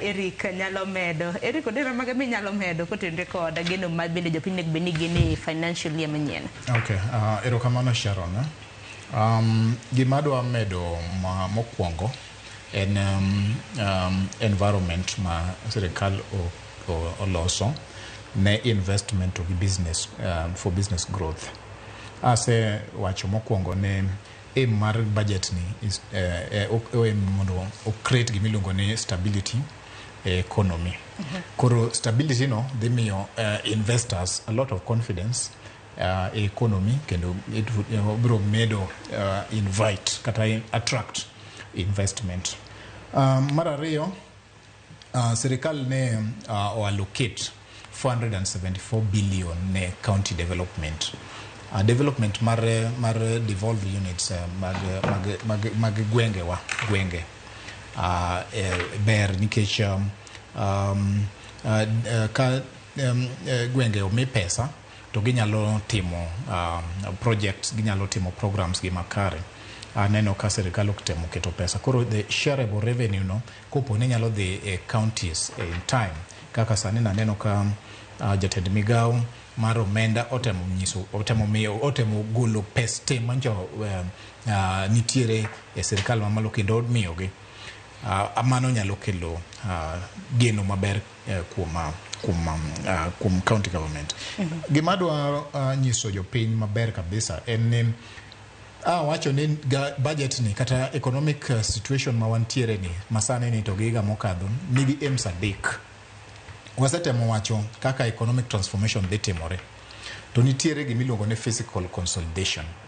Eric nyalo medo. Eric Odera, mage minyalo medo kotenore kod geno ma bende jopiny onego bed ni gin e financial year manyien? Okay, erokamano Sharon. Gima adwa medo ma mokwongo en environment ma sirikal oloso ne investment to gi business, for business growth. Ase wacho mokwongo ne aim mar budget ni is aim mondo o create gimiluongo ni stability e economy. Koro stability no dhi miyo investors a lot of confidence e economy, kendo it biro medo invite kata attract investment. Mar ariyo, sirikal ne o allocate 474 billion ne county development. Development mar devolved units mag gwengewa, gwenge ber nikech ka gwenge omi pesa to ginyalo timo projects, ginyalo timo programs gi makare. Aneno ka sirikal otemo keto pesa, koro the shareable revenue no kopo ni nyalo dhi e counties in time, kaka sani naneno ka jatend migao mar omenda otemo nyiso, otemo miyo, otemo golo pes te mancho nitiere e sirikal mamalo kendo miyogi. Mano nyalo kelo geno maber kuom county government. Gima adwa nyiso jopiny maber kabisa en ni awacho ni budget ni kata economic situation ma wantiere ni masani ni to gi higa mokadho nigi aims adek. Wasetemo wacho kaka economic transformation dhi timore, to nitiere gimiluongo ni fiscal consolidation.